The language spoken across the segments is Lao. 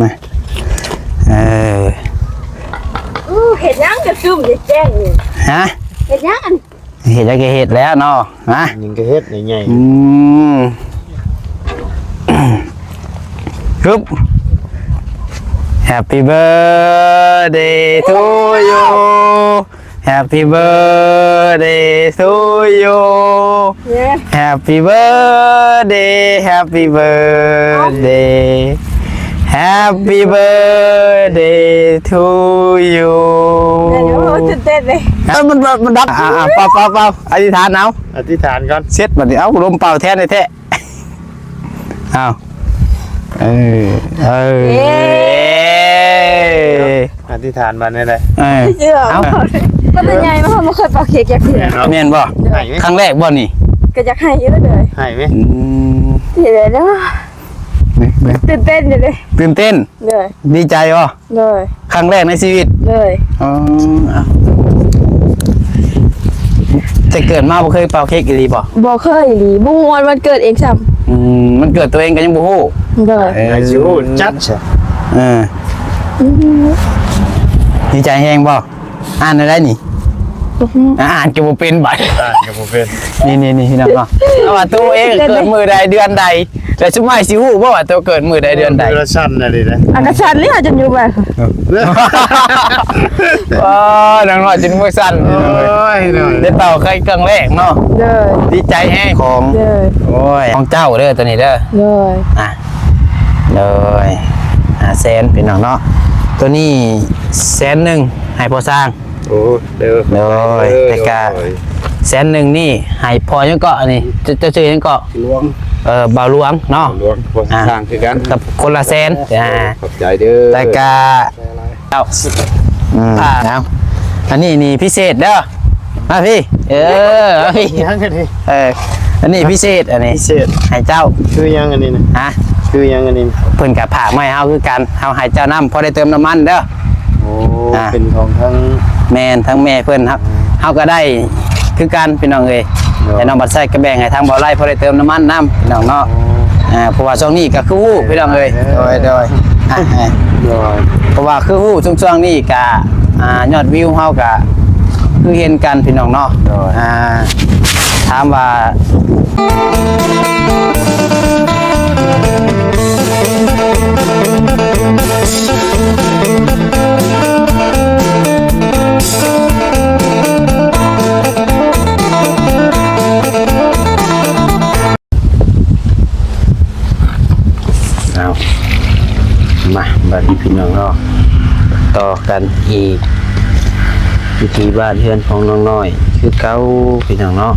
ນະ ເອີ ໂອ້ ເຮັດຫຍັງກະຊຸ່ມແຈ້ງນີ້ ຮະ ເຮັດຫຍັງອັນ ເຮັດຫຍັງກະເຮັດແລ້ວເນາະ ຮະ ຍັງກະເຮັດໃຫຍ່ໆ ອືມ ຮຶບ Happy birthday to you Happy birthday to you Happy birthday Happy birthday Happy birthday to you ໂອ້ ຕື່ນເຕັ້ນເລີຍ ເອີ ມັນ ມັນດັບ ອ່າ ອ່າ ເປົ່າ ເປົ່າ ອະທິຖານເອົາ ອະທິຖານກ່ອນ ເຊັດບັດນີ້ ເອົາ ລົມເປົ່າແທນແທ້ໆ ອ້າວ ເອີ ເອີ ເອີ ອະທິຖານມາແນວໃດ ເອີ ເອົາ ມັນໃຫຍ່ມາກ ບໍ່ເຄີຍເປົ່າເຄ້ກຈັກເທື່ອ ແມ່ນບໍ່? ຄັ້ງແລກບໍ່ນີ້? ກະຢາກໃຫ້ຢູ່ເດີ ໃຫ້ເວີຍ ອືມ ຊິໄດ້ເນາະ ຕື່ນເຕັ້ນຢູ່ເດ ຕື່ນເຕັ້ນ ໂດຍ ດີໃຈບໍ່? ໂດຍ ຄັ້ງແລກໃນຊີວິດ ໂດຍ ອໍ ເອົາ ແຕ່ເກີດມາບໍ່ເຄີຍເປົ່າເຄ້ກອີ່ຫຼີບໍ່? ບໍ່ເຄີຍອີ່ຫຼີ ບໍ່ຮູ້ຮອດວັນເກີດເອງຊ້ຳ ອືມ ວັນເກີດຕົວເອງກະຍັງບໍ່ຮູ້ ໂດຍ ເອີ ຊິຮູ້ຈັດຊະ ເອີ ອືມ ດີໃຈແຮງບໍ່? ອ່ານແນວໃດນີ້? ອ່ານກະບໍ່ເປັນບາດ ອ່ານກະບໍ່ເປັນ ນີ້ໆໆ ພີ່ນ້ອງເນາະ ເອົາວ່າໂຕເອງເກີດມື້ໃດເດືອນໃດ ແລ້ວຊຸມອ້າຍຊິຮູ້ບໍ່ວ່າໂຕເກີດມື້ໃດເດືອນໃດ? ມືລະຊັ້ນນະດີນະ ອາກະສັ່ນເລີຍ ຈົນຢູ່ບ້ານ ອໍ ນ້ອງນ້ອຍຈົນມືສັ່ນ ໂອ້ຍ ໄດ້ເປົ່າໄຂ່ຄັ້ງແລກເນາະ ໂດຍ ດີໃຈແຮງຂອງ ໂດຍ ໂອ້ຍ ຂອງເຈົ້າເດີໂຕນີ້ເດີ ໂດຍ ອ່ະ ໂດຍ ຫ້າແສນ ພີ່ນ້ອງເນາະ ໂຕນີ້ແສນໜຶ່ງໃຫ້ພໍ່ຊ່າງ ໂອ້ ເດີ ໂດຍ ແຕ່ກະແສນໜຶ່ງນີ້ໃຫ້ພໍ່ຫຍັງເກາະ ອັນນີ້ ເຈົ້າ ເຈົ້າຊື່ຫຍັງເກາະ? ຫຼວງ ເອີ ບ່າວຫຼວງເນາະ ຫຼວງ ພໍ່ຊ່າງຄືກັນ ກັບຄົນລະແສນ ອ່າ ຂອບໃຈເດີ ແຕ່ກະ ເຈົ້າ ອືມ ອ່າ ເອົາ ອັນນີ້ນີ້ພິເສດເດີ ມາພີ້ ເອີ ມາພີ້ ຫຍັງອັນນີ້? ເອີ ອັນນີ້ພິເສດ ອັນນີ້ພິເສດ ໃຫ້ເຈົ້າ ຄືຫຍັງອັນນີ້ນະ? ຮະ? ຄືຫຍັງອັນນີ້ນະ? ເພິ່ນກະຝາກມາໃຫ້ເຮົາຄືກັນ ເຮົາໃຫ້ເຈົ້ານຳ ພໍໄດ້ເຕີມນ້ຳມັນເດີ ໂອ້ ອ່າ ເປັນຂອງທາງ ແມ່ນ ທາງແມ່ເພິ່ນ ເຮົາ ເຮົາກະໄດ້ຄືກັນພີ່ນ້ອງເອີຍ ໂດຍ ແຕ່ນ້ອງບັດໄຊກະແບ່ງໃຫ້ທາງບ່າວໄລ ພໍໄດ້ເຕີມນ້ຳມັນນຳພີ່ນ້ອງເນາະ ໂອ້ ອ່າ ເພາະວ່າຊ່ວງນີ້ກະຄືຮູ້ພີ່ນ້ອງເອີຍ ໂດຍ ໂດຍ ອ່າ ໂດຍ ເພາະວ່າຄືຮູ້ຊ່ວງໆນີ້ກະ ອ່າ ຍອດວິວເຮົາກະຄືເຫັນກັນພີ່ນ້ອງເນາະ ໂດຍ ອ່າ ຖາມວ່າ ເອົາ ມາ ບາດນີ້ພີ່ນ້ອງເນາະ ຕໍ່ກັນອີກ ວິຖີບ້ານເຮືອນຂອງນ້ອງນ້ອຍຄືເກົ່າພີ່ນ້ອງເນາະ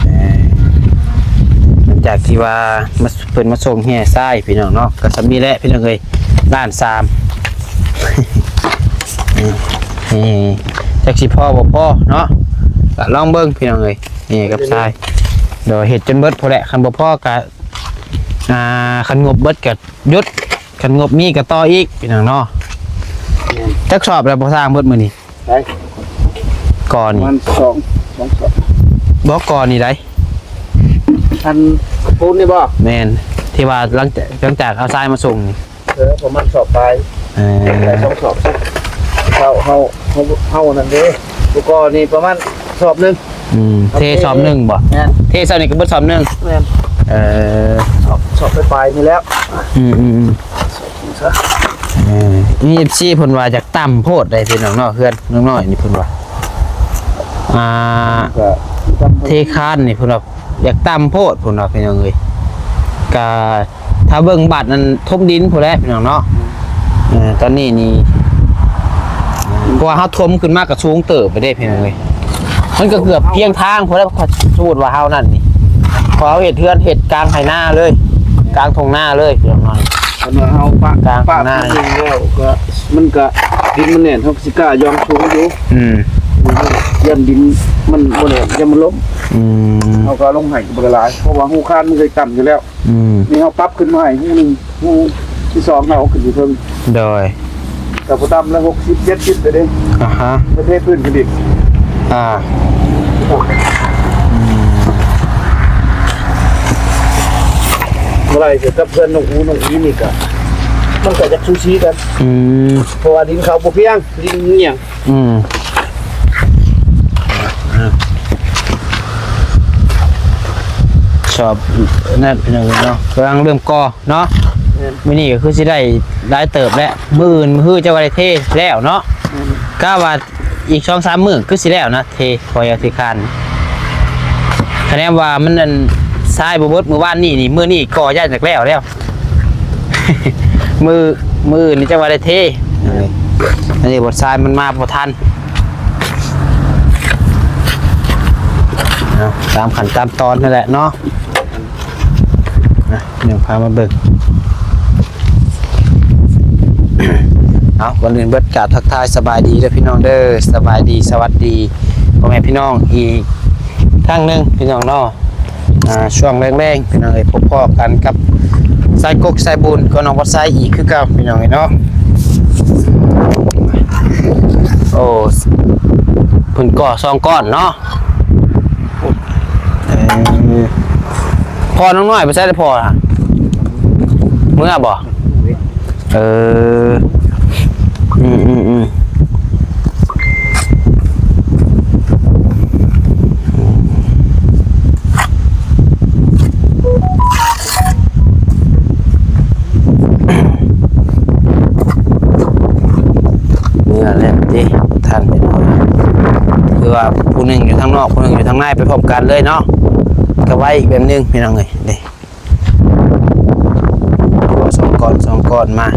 ເອີ ຫຼັງຈາກທີ່ວ່າມາ ເພິ່ນມາສົ່ງແຮ່ຊາຍພີ່ນ້ອງເນາະ ກະສ່ຳນີ້ແຫຼະພີ່ນ້ອງເອີຍ ລ້ານສາມ ເອີ ຈັກຊິພໍບໍ່ພໍເນາະ ກະລອງເບິ່ງພີ່ນ້ອງເອີຍ ແຮ່ກັບຊາຍ ໂດຍ ເຮັດຈົນເບິດພຸ້ນແຫຼະ ຄັນບໍ່ພໍກະ ອ່າ ຄັນງົບເບິດກະຢຸດ ຄັນງົບມີກະຕໍ່ອີກພີ່ນ້ອງເນາະ ແມ່ນ ຈັກສອບແລ້ວພໍ່ຊ່າງເບິດມື້ນີ້? ໄດ້ ກໍນີ້ ປະມານສອງ ສອງສອບ ບໍ່ ກໍນີ້ໄດ໋ ອັນປູນນີ້ບໍ່? ແມ່ນ ທີ່ວ່າຫຼັງຈາກ ຫຼັງຈາກເອົາຊາຍມາສົ່ງນີ້ ເອີ ປະມານສອບປາຍ ເອີ ໄດ້ສອງສອບ ເຮົາ ເຮົາ ເຮົາ ເຮົານັ້ນເດ້ ແລ້ວກໍນີ້ປະມານສອບໜຶ່ງ ອືມ ເທສອບໜຶ່ງບໍ່? ແມ່ນ ເທສອບນີ້ກະເບິດສອບໜຶ່ງ ແມ່ນ ເອີ ສອບ ສອບປາຍໆນີ້ແລ້ວ ອືມໆ ເອີ ມີເອັຟຊີເພິ່ນວ່າຢາກຕ່ຳໂພດໃດ໋ພີ່ນ້ອງເນາະ ເຮືອນນ້ອງນ້ອຍນີ້ເພິ່ນວ່າ ອ່າ ເທຄານນີ້ເພິ່ນວ່າຢາກຕ່ຳໂພດເພິ່ນວ່າພີ່ນ້ອງເອີຍ ກະ ຖ້າເບິ່ງບາດນັ້ນຖົມດິນພຸ້ນແຫຼະພີ່ນ້ອງເນາະ ເອີ ຕອນນີ້ນີ້ ເພາະວ່າເຮົາຖົມຂຶ້ນມາກະສູງເຕີບໄປເດ້ພີ່ນ້ອງເອີຍ ມັນກະເກືອບພຽງທາງພຸ້ນແຫຼະ ສົມມຸດວ່າເຮົານັ້ນນີ້ ເພາະເຮົາເຮັດເຮືອນເຮັດກາງໄຮ່ນາເລີຍ ກາງທົ່ງນາເລີຍພີ່ນ້ອງເນາະ ຄັນວ່າເຮົາປະ ກາງທົ່ງນາ ປະພື້ນດິນແລ້ວກະ ມັນກະ ດິນມັນແໜ້ນ ເຮົາກະຊິກ້າຢ່ອງສູງຢູ່ ອືມ ຢ້ານດິນມັນບໍ່ແໜ້ນ ຢ້ານມັນລົ້ມ ອືມ ເຮົາກະລົງໃຫ້ກະບໍ່ໄດ້ຫຼາຍ ເພາະວ່າຮູຄານມັນເລີຍຕ່ຳຢູ່ແລ້ວ ອືມ ນີ້ເຮົາປັບຂຶ້ນມາໃຫ້ຮູໜຶ່ງ ຮູທີສອງເຮົາເອົາຂຶ້ນຢູ່ເທິງ ໂດຍ ກະບໍ່ຕ່ຳລະຫົກສິບ ເຈັດສິບໄປເດ້ ອ່າຮະ ໄປເທພື້ນຂຶ້ນອີກ ອ່າ ອືມ ບໍ່ໄດ້ ຄືກັບເພື່ອນນ້ອງອູ ນ້ອງອີນີ້ກະ ມັນກະຈະສູສີກັນ ອືມ ເພາະວ່າດິນເຂົາບໍ່ພຽງ ດິນຫຍັງ ອືມ ຊອບນັ້ນເນາະ ກຳລັງເລີ່ມກໍ່ເນາະ ແມ່ນ ມື້ນີ້ກໍຄືຊິໄດ້ຫຼາຍເຕີບແລ້ວ ມື້ອື່ນມື້ຮືຈະວ່າໄດ້ເທແລ້ວເນາະ ແມ່ນ ກະວ່າ ອີກສອງສາມມື້ຄືຊິແລ້ວນະ ເທ ຂໍອະທິຖານ ຄະແນນວ່າມັນ ອັນ ຊາຍບໍ່ເບິດມື້ວານນີ້ນີ້ ມື້ນີ້ກໍຢ້ານຈະແລ້ວແລ້ວ ມື້ ມື້ອື່ນນີ້ຈະວ່າໄດ້ເທ ອັນນີ້ບໍ່ຊາຍມັນມາບໍ່ທັນ ເອົາ ຕາມຂັ້ນຕາມຕອນນັ້ນແຫຼະເນາະ. ອ່ະ ດຽວພາມາເບິ່ງ ເອົາ ກ່ອນອື່ນເບິດກາບທັກທາຍສະບາຍດີເດີພີ່ນ້ອງເດີ ສະບາຍດີ ສະຫວັດດີພໍ່ແມ່ພີ່ນ້ອງອີກຄັ້ງໜຶ່ງພີ່ນ້ອງເນາະ ອ່າ ຊ່ວງແລງໆ ພີ່ນ້ອງເອີຍ ພົບພໍ້ກັນກັບສາຍກົກສາຍບຸນ ກໍນ້ອງວັດໄຊອີກຄືເກົ່າພີ່ນ້ອງເອີຍເນາະ ໂອ້ ເພິ່ນກໍ່ສອງກ້ອນເນາະ. ເອີ ພໍ່ນ້ອງນ້ອຍໄປໃສລະພໍ່ນະ ເມືອບໍ່? ເອີ ອືມໆໆ ເມືອແລ້ວຕິ ທ່ານເປັນຫົວໜ້າ ຄືວ່າຜູ້ໜຶ່ງຢູ່ທາງນອກ ຜູ້ໜຶ່ງຢູ່ທາງໃນ ໄປພ້ອມກັນເລີຍເນາະ ກໍໄວອີກແບບໜຶ່ງພີ່ນ້ອງເອີຍ ນີ້ ສອງກ້ອນ ສອງກ້ອນມາ.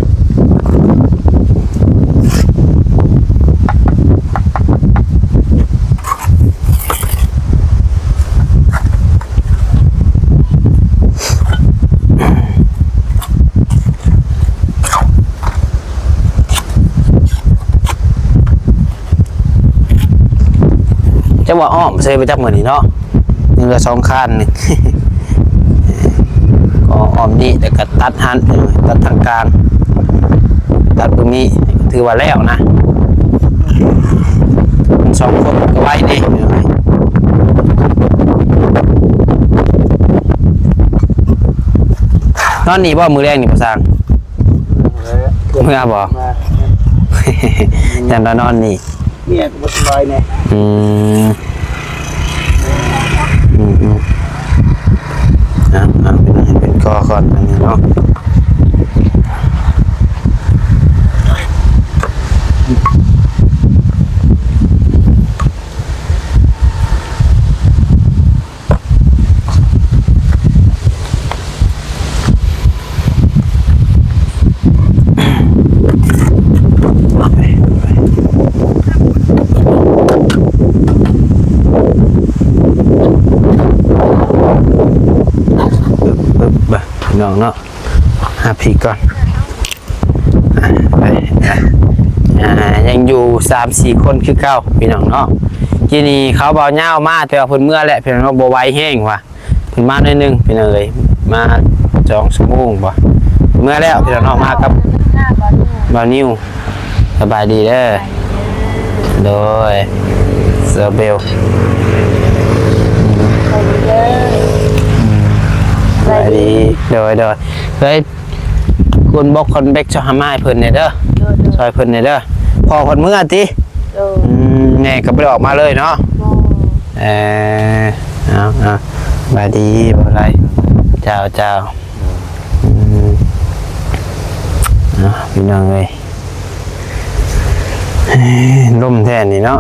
ຈັກວ່າອ້ອມໃສ່ໄປຈັກມື້ນີ້ເນາະ ຍັງເຫຼືອສອງຄານນີ້ ກໍອ້ອມນີ້ ແລ້ວກໍຕັດຫັ້ນ ຕັດທາງກາງ ຕັດເບິ່ງນີ້ ຖືວ່າແລ້ວນະ ມັນສອງຄົນກໍໄວເດ້. ນອນນີ້ບໍ່ ມື້ແລງນີ້ ພໍ່ຊ່າງ? ເມືອບໍ່? ເມືອ ຢ້ານວ່ານອນນີ້ ເມຍກໍບໍ່ສະບາຍແດ່. ອືມ ອືມໆ ເອົາ ເອົາ ເປັນ ເປັນກໍກ່ອນອັນນີ້ເນາະ. ປຶບ ປຶບ ມາ ພີ່ນ້ອງເນາະ ຫາພີກກ່ອນ. ອ່ະ ໄປ ອ່ະ ອ່າ ຍັງຢູ່ສາມສີ່ຄົນຄືເກົ່າພີ່ນ້ອງເນາະ. ກີ້ນີ້ເຂົາເບົາຍາວມາ ແຕ່ວ່າເພິ່ນເມືອແລ້ວພີ່ນ້ອງເນາະ ບໍ່ໄຫວແຮງວ່າ ເພິ່ນມາໜ້ອຍໜຶ່ງພີ່ນ້ອງເອີຍ ມາສອງຊົ່ວໂມງບໍ່ ເມືອແລ້ວພີ່ນ້ອງເນາະ. ມາກັບບ່າວນິວ ສະບາຍດີເດີ ໂດຍ ສາວເບວ ສະບາຍດີ ໂດຍ ໂດຍ ເຮີ້ຍ ກົນບອກຄົນເບັກຊ່ອຍຫາມາໃຫ້ເພິ່ນແດ່ເດີ ໂດຍ ໂດຍ ຊ່ອຍເພິ່ນແດ່ເດີ. ພໍ່ເພິ່ນເມືອຕິ? ໂດຍ ອືມ ແມ່ກໍບໍ່ໄດ້ອອກມາເລີຍເນາະ ບໍ່ ເອີ ເອົາ ເອົາ ສະບາຍດີ ບໍ່ໄດ້ ເຈົ້າ ເຈົ້າ ອືມ ເອົາ ພີ່ນ້ອງເອີຍ ລົມແທ້ນີ້ເນາະ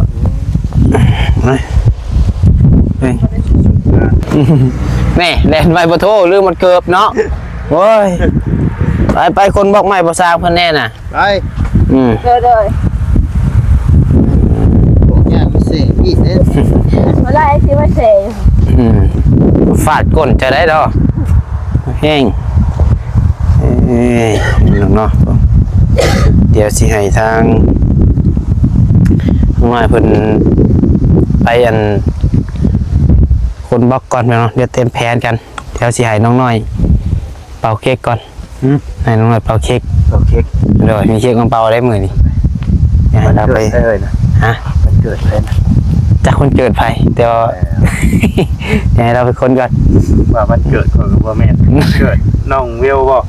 ແມ່ ແລ່ນໄວບໍ່ໂທ ລືມມັນເກີບເນາະ. ໂອ້ຍ ໄປ ໄປ ຄົນບອກໃໝ່ບໍ່ສ້າງເພິ່ນແນ່ນະ ໄປ ອືມ ໂດຍ ໂດຍ ບອກຍາກເສອີກເດ້ ບໍ່ໄດ້ຊິມາເສ ອືມ ຟາດກົ້ນຈະໄດ້ດອກ ແຮງ ເອີຍ ເນາະ ດຽວຊິໃຫ້ທາງນ້ອຍເພິ່ນໄປ ອັນ ຄົນບອກກ່ອນເນາະ ດຽວຕຽມແຜນກັນ ດຽວຊິໃຫ້ນ້ອງນ້ອຍເປົ່າເຄັກກ່ອນ ຫືມ ໃຫ້ນ້ອງນ້ອຍເປົ່າເຄັກ ເປົ່າເຄັກ ໂດຍ ມີເຄັກມາເປົ່າໄດ້ມື້ນີ້ ຢາກໃຫ້ລາວໄປ ວັນເກີດໃຜເອີຍນະ ຮະ ວັນເກີດໃຜນະ ຈັກວັນເກີດໃຜ ແຕ່ວ່າ ເອີ ຢາກໃຫ້ລາວເປັນຄົນກ່ອນ ວ່າວັນເກີດຂ້ອຍກໍບໍ່ແມ່ນ ເກີດນ້ອງເວວບໍ່?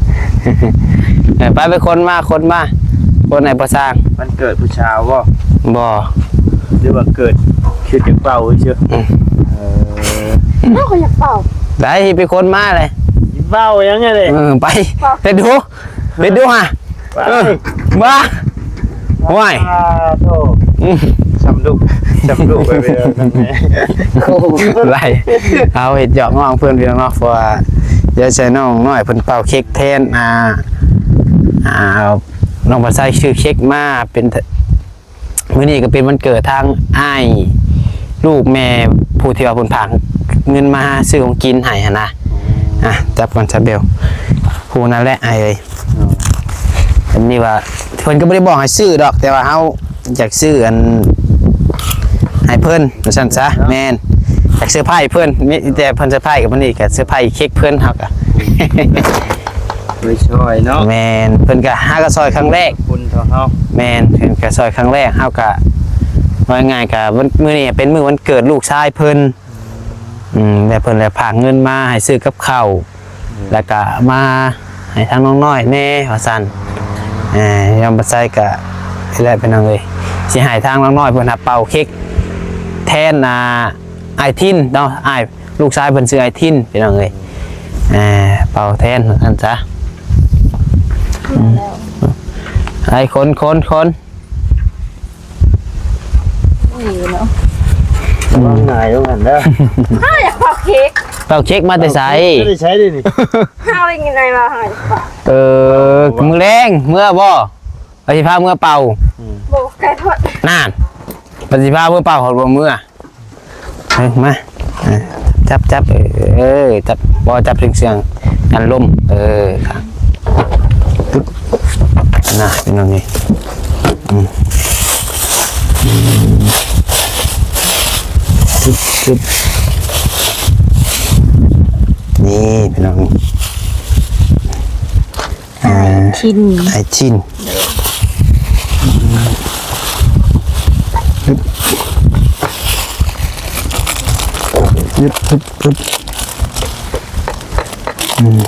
ເອີ ໄປ ໄປຄົ້ນມາ ຄົ້ນມາ ຄົ້ນໃຫ້ພໍ່ຊ່າງ. ວັນເກີດຜູ້ສາວບໍ່? ບໍ່. ຫຼືວ່າເກີດ ຄິດຢາກເປົ່າຊື່? ອືມ ເອີ ເຮົາກໍຢາກເປົ່າ. ໄດ້ ໄປຄົ້ນມາເລີຍ. ເປົ່າຫຍັງເລີຍ? ເອີ ໄປ ເຮັດດູ ເຮັດດູຫາ. ເອີ ບ້າ ໂອ້ຍ ໂອ້ ອືມ ຊຳດຸ ຊຳດຸໄປເລີຍ. ໂອ້ ໄລ່ ເອົາເຮັດຫຍອກນ້ອງເພິ່ນ ພີ່ນ້ອງເນາະ ເພາະວ່າຢາກໃຫ້ນ້ອງນ້ອຍເພິ່ນເປົ່າເຄັກແທນ. ອ່າ ອ່າ ນ້ອງປາໄຊຊື້ເຄັກມາເປັນ ມື້ນີ້ກໍເປັນວັນເກີດທາງອ້າຍລູກແມ່ຜູ້ທີ່ວ່າເພິ່ນຝາກເງິນມາຊື້ຂອງກິນໃຫ້ຫັ້ນນະ. ອ່ະ ຈັບກ່ອນ ຈັບເບວ. ຜູ້ນັ້ນແຫຼະອ້າຍເອີຍ. ອັນນີ້ວ່າເພິ່ນກໍບໍ່ໄດ້ບອກໃຫ້ຊື້ດອກ ແຕ່ວ່າເຮົາຢາກຊື້ອັນໃຫ້ເພິ່ນ ວ່າຊັ້ນຊະ. ແມ່ນ ຢາກເຊີໄພເພິ່ນ ມີແຕ່ເພິ່ນເຊີໄພກັບມື້ນີ້ກໍເຊີໄພເຄັກເພິ່ນ ເຮົາກໍ ໄປຊ່ອຍເນາະ. ແມ່ນ ເພິ່ນກໍຫາກໍຊ່ອຍຄັ້ງແລກ ບຸນເທົ່າເຮົາ. ແມ່ນ ເພິ່ນກໍຊ່ອຍຄັ້ງແລກ ເຮົາກໍ ວ່າງ່າຍໆ ກໍວັນ ມື້ນີ້ເປັນມື້ວັນເກີດລູກຊາຍເພິ່ນ. ອືມ ແລ້ວເພິ່ນແຫຼະຝາກເງິນມາໃຫ້ຊື້ກັບເຂົ້າ ແລ້ວກະມາໃຫ້ທາງນ້ອງນ້ອຍແດ່ວ່າຊັ້ນ. ເອີ ຍາມບໍ່ໃສ່ກະ ນີ້ແຫຼະພີ່ນ້ອງເອີຍ ຊິໃຫ້ທາງນ້ອງນ້ອຍເພິ່ນຫາເປົ່າເຄັກແທນ ອ່າ ອ້າຍທິນເນາະ ອ້າຍ ລູກຊາຍເພິ່ນຊື່ອ້າຍທິນ ພີ່ນ້ອງເອີຍ. ເອີ ເປົ່າແທນວ່າຊັ້ນຊະ. ອືມ ໄອ້ຄົນ ຄົນ ຄົນ ນີ້ເນາະ ອືມ ລະວັງຫງາຍລົງຫັ້ນເດີ. ເຮົາຢາກເປົ່າເຄັກ ເປົ່າເຄັກມາແຕ່ໃສ? ເອົາເຄັກມາແຕ່ໃສເດນີ້? ເຮົາໄດ້ຍິນໄດ້ວ່າເຮົາ ເອີ ມື້ແລງເມືອບໍ່? ວ່າຊິພາເມືອເປົ່າ. ອືມ ບໍ່ ໄກໂພດ ນັ້ນ ວ່າຊິພາເມືອເປົ່າ ເຮົາບໍ່ເມືອ. ເອີ ມາ ເອີ ຈັບ ຈັບ ເອີ ເອີ ຈັບ ບໍ່ ຈັບເຊື່ອງກັນລົມ. ເອີ ຄັບ ປຶບ ນະ ເປັນແນວນີ້. ອືມ ອືມ ປຶບ ປຶບ ນີ້ເປັນແນວນີ້. ອ່າ ອ້າຍທິນ ອ້າຍທິນ ໂດຍ ອືມ ຮຶບ ຮຶບ ຮຶບ ຮຶບ ອືມ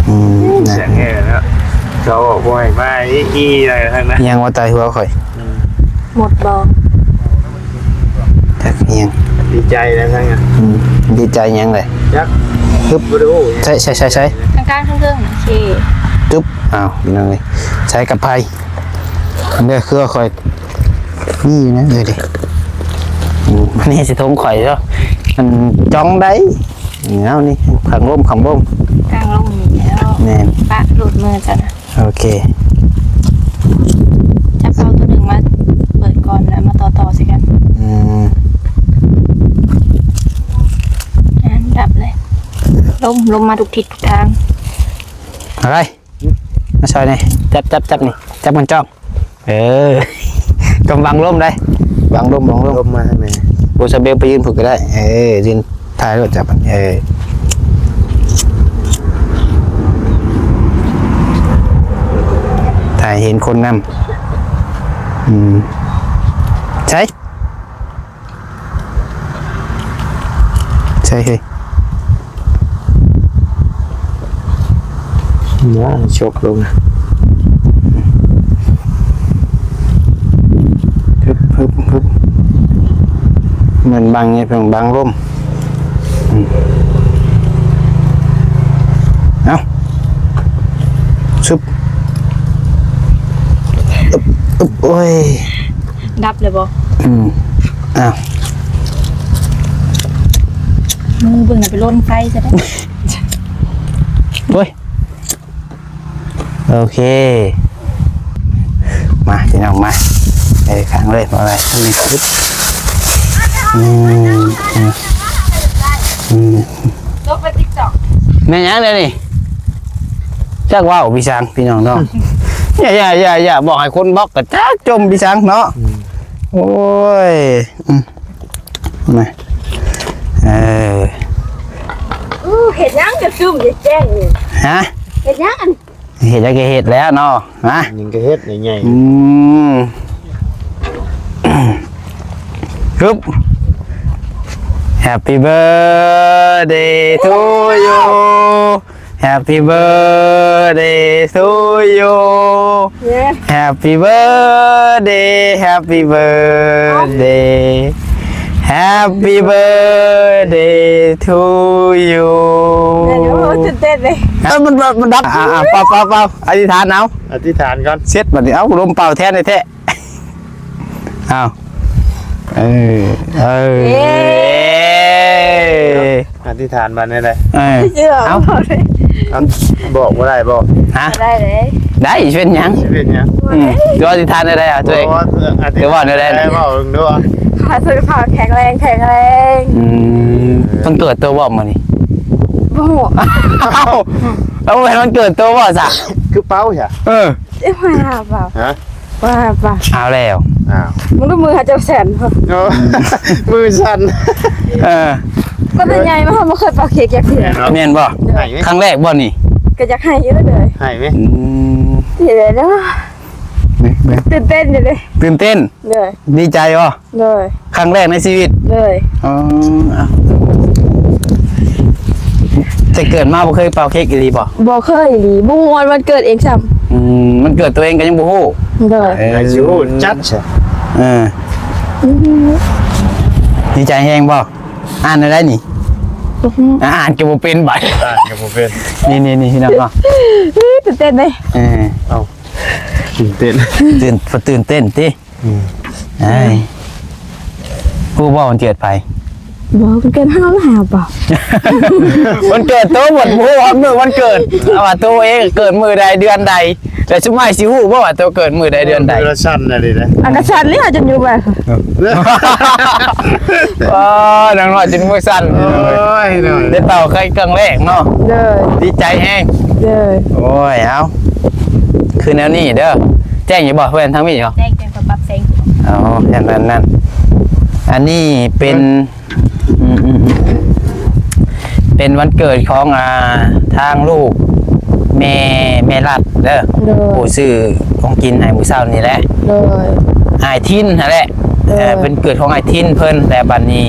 ອືມ ນະ ສຽງແຮງແລ້ວ ເຂົາອອກບໍ່ໃຫ້ມາ ອີ່ໆ ໄດ້ທັງນັ້ນ ຍັງວ່າຕາຍຫົວຂ້ອຍ. ອືມ ໝົດບໍ່? ຈັກອີ່ຫຍັງ ດີໃຈແລ້ວທັງນັ້ນ. ອືມ ດີໃຈຫຍັງເລີຍ? ຈັກ ຮຶບ ບໍ່ໄດ້ໂອ້ ໃສ່ ໃສ່ ໃສ່ ໃສ່ ກາງໆ ເທິງໆ ໂອເຄ ຕຶບ. ອ້າວ ພີ່ນ້ອງເອີຍ ໃສ່ກັບໄຜເດີ ຄືວ່າຂ້ອຍມີຢູ່ນະ. ເອີ ເດ້ ອືມ ອັນນີ້ຊິຖົງຂ້ອຍເນາະ ມັນຈ່ອງໄດ້. ເອົາ ນີ້ ຂ້າງລົມ ຂ້າງລົມ ກາງລົມນີ້ແລ້ວ ແມ່ນ ປະໂລດມືຊັ້ນນະ. ໂອເຄ ຈັບເອົາຕົວໜຶ່ງມາເປີດກ່ອນ ແລ້ວມາຕໍ່ໆໃສ່ກັນ. ອືມ ອ່າ ດັບເລີຍ ລົມ ລົມມາທຸກທິດທຸກທາງ. ເອົາໄປ ມາຊ່ອຍແດ່ ຈັບ ຈັບ ຈັບນີ້ ຈັບມັນຈ້ອງ. ເອີ ຕ້ອງບັງລົມໄດ໋ ບັງລົມ ບັງລົມ ລົມມາທາງໃນ. ໂອ້ ຊາເບວໄປຢືນພຸ້ນກໍໄດ້ ເອີ ຢືນ ຖ່າຍໂລດ ຈັບ ເອີ ຖ່າຍເຫັນຄົນນຳ. ອືມ ໃສ່ ໃສ່ເຮີ້ຍ ນະ ຊົກລົງ ຮຶບ ຮຶບ ຮຶບ ມັນບັງ ນີ້ເພິ່ນບັງລົມ. ອືມ ເອົາ ຊຶບ ອຶບ ອຶບ ໂອ້ຍ ດັບເລີຍບໍ່? ອືມ ອ້າວ ມືເບິ່ງນະ ໄປລົນໄຟຊະໄດ໋. ໂອ້ຍ ໂອເຄ ມາ ພີ່ນ້ອງມາ ເອີ ຂ້າງເລີຍ ບໍ່ໄດ້ ນີ້ ອືມ ອືມ ອືມ ລົງໄປຕິກຕອກ ແມ່ນຫຍັງເດນີ້? ຈັກເວົ້າພີ່ສັງ ພີ່ນ້ອງເນາະ. ຢ່າ ຢ່າ ຢ່າ ຢ່າ ບອກໃຫ້ຄົນບລັອກກໍຈັກຈົ່ມພີ່ສັງເນາະ. ອືມ ໂອ້ຍ ອືມ ນະ ເອີ ອູ້ ເຮັດຫຍັງກະຊຸ່ມແຈ້ງນີ້? ຮະ ເຮັດຫຍັງອັນ ເຮັດຫຍັງກໍເຮັດແລ້ວເນາະ ນະ ຫຍັງກໍເຮັດໃຫຍ່ໆ. ອືມ ຮຶບ ເ Happy birthday to you. Happy birthday to you. Happy birthday, happy birthday, happy birthday to you. ໂອ້ ຕື່ນເຕັ້ນເລີຍ. ເອີ ມັນ ມັນດັບ ອ່າໆ ເປົ່າໆ ອະທິຖານເອົາ ອະທິຖານກ່ອນ ເສັດບັດນີ້. ເອົາ ລົມເປົ່າແທນແທ້ໆ. ອ້າວ ເອີ ເອີ ເຢ້ ອະທິຖານມາແນວໃດ? ເອີ ເອົາ ເອົາ ບອກບໍ່ໄດ້ບໍ່? ຮະ? ບໍ່ໄດ້ເລີຍ. ໄດ້ ຊິເປັນຫຍັງ? ຊິເປັນຫຍັງ? ອືມ ຊິອະທິຖານແນວໃດ? ເອົາ ຕົວເອງ ບໍ່ວ່າ ເອີ ອະທິຖານ ຊິເວົ້າເບິ່ງດູ. ຂໍສຸຂະພາບແຂງແຮງ ແຂງແຮງ. ອືມ ວັນເກີດໂຕບໍ່ມື້ນີ້? ບໍ່ຮູ້. ເອົ້າ ເອົ້າ ບໍ່ແມ່ນວັນເກີດໂຕບໍ່ຊະ? ຄືເປົ່າຊະ? ເອີ ເອີ ບໍ່ຫາເປົ່າ. ຮະ? ວ່າ ວ່າ ເອົາແລ້ວ. ອ້າວ ມື້ ມື້ຫາເຈົ້າແສນ ເອີ ມືສັ່ນ. ເອີ ຕັ້ງແຕ່ໃຫຍ່ມາ ເຮົາບໍ່ເຄີຍເປົ່າເຄ້ກຈັກເທື່ອ. ແມ່ນບໍ່? ໃຫ້ໄໝ? ຄັ້ງແລກບໍ່ນີ້? ກໍຢາກໃຫ້ຢູ່ເດີ. ໃຫ້ໄໝ? ອືມ ຊິໄດ້ເນາະ. ຕື່ນເຕັ້ນຢູ່ເດ້. ຕື່ນເຕັ້ນ? ໂດຍ. ດີໃຈບໍ່? ໂດຍ. ຄັ້ງແລກໃນຊີວິດ? ໂດຍ. ອໍ ເອົາ ແຕ່ເກີດມາບໍ່ເຄີຍເປົ່າເຄ້ກອີ່ຫຼີບໍ່? ບໍ່ເຄີຍອີ່ຫຼີ. ບໍ່ຮູ້ຮອດວັນເກີດເອງຊ້ຳ. ອືມ ວັນເກີດຕົວເອງກໍຍັງບໍ່ຮູ້. ໂດຍ. ເອີ ໃຜຊິຮູ້ຈັກຊະ. ເອີ ອືມ ດີໃຈແຮງບໍ່? ອ່ານໄດ້ນີ້? ບໍ່ຮູ້. ອ່ານກໍບໍ່ເປັນບັດ. ອ່ານກໍບໍ່ເປັນ. ນີ້ໆໆ ພີ່ນ້ອງເນາະ. ຕື່ນເຕັ້ນເດ້. ເອີ ເອົ້າ ຕື່ນເຕັ້ນ ຕື່ນ ຕື່ນເຕັ້ນຕິ. ອືມ ອ້າຍ ຮູ້ບໍ່ວັນເກີດໃຜ? ບໍ່ ວັນເກີດເຮົາແລ້ວບໍ່? ວັນເກີດໂຕໝົດ ບໍ່ຮູ້ຮອດມື້ວັນເກີດ. ເອົາວ່າໂຕເອງເກີດມື້ໃດເດືອນໃດ ແລ້ວຊຸມອ້າຍຊິຮູ້ບໍ່ວ່າໂຕເກີດມື້ໃດເດືອນໃດ? ເອີ ລະສັ່ນນະນີ້ນະ. ອາ ກະສັ່ນເລີຍ ຈົນຢູ່ບ້ານ. ໂອ້ ນາງນ້ອຍຈົນມືສັ່ນ. ໂອ້ຍ ໄດ້ເປົ່າໄຂ່ຄັ້ງແລກເນາະ. ໂດຍ. ດີໃຈແຮງ. ໂດຍ. ໂອ້ຍ ເອົາ ຄືແນວນີ້ເດີ. ແຈ້ງຢູ່ບໍ່? ເພິ່ນທາງນີ້ເນາະ. ແຈ້ງ ແຈ້ງ ເພິ່ນປັບແສງ. ອໍ ແມ່ນໆໆ ອັນນີ້ເປັນ ອືມໆໆ ເປັນວັນເກີດຂອງ ອ່າ ທາງລູກແມ່ ແມ່ລັດເດີ. ໂດຍ. ຜູ້ຊື້ຂອງກິນໃຫ້ມື້ເຊົ້ານີ້ແຫຼະ. ໂດຍ. ອ້າຍທິນຫັ້ນແຫຼະ. ໂດຍ. ເອີ ເປັນເກີດຂອງອ້າຍທິນເພິ່ນ ແລະ ບັດນີ້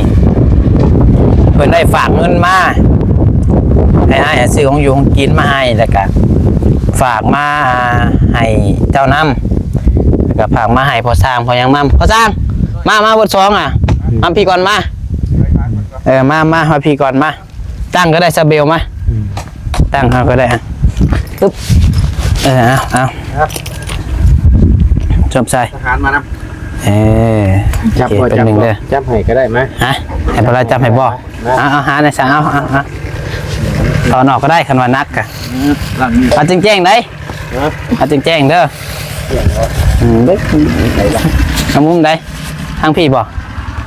ເພິ່ນໄດ້ຝາກເງິນມາໃຫ້ອ້າຍ ຊື້ຂອງຢູ່ຂອງກິນມາໃຫ້ ແລ້ວກະຝາກມາໃຫ້ເຈົ້ານຳ ແລ້ວກະຝາກມາໃຫ້ພໍ່ຊ່າງ ພໍ່ຫຍັງນຳ. ພໍ່ຊ່າງ ມາ ມາເບິດສອງອະ. ອືມ ມາພີ້ກ່ອນ ມາ. ເອີ ມາ ມາ ມາພີ້ກ່ອນ ມາ. ຕັ້ງກໍໄດ້ ຊາເບວ ມາ. ອືມ ຕັ້ງເຮົາກໍໄດ້. ອະ ປຶບ ເອີ ເອົາ ເອົາ ຈັບໃສ່ ທະຫານມານຳ. ເອີ ຈັບບໍ່? ຈັບບໍ່? ຈັບໃຫ້ກໍໄດ້. ມາ ຮະ? ໃຫ້ພະລາຈັບໃຫ້ບໍ່? ມາ ເອົາ ເອົາ ຫາແດ່ຊະ. ເອົາ ເອົາ ເອົາ ຖອນອອກກໍໄດ້ ຄັນວ່າໜັກກະ. ອືມ ເອົາແຈ້ງໆ ໄດ໋. ຮະ? ເອົາແຈ້ງໆ ເດີ. ອືມ ເບິ່ງ ເອົາມຸມໃດ? ທາງພີ້ບໍ່?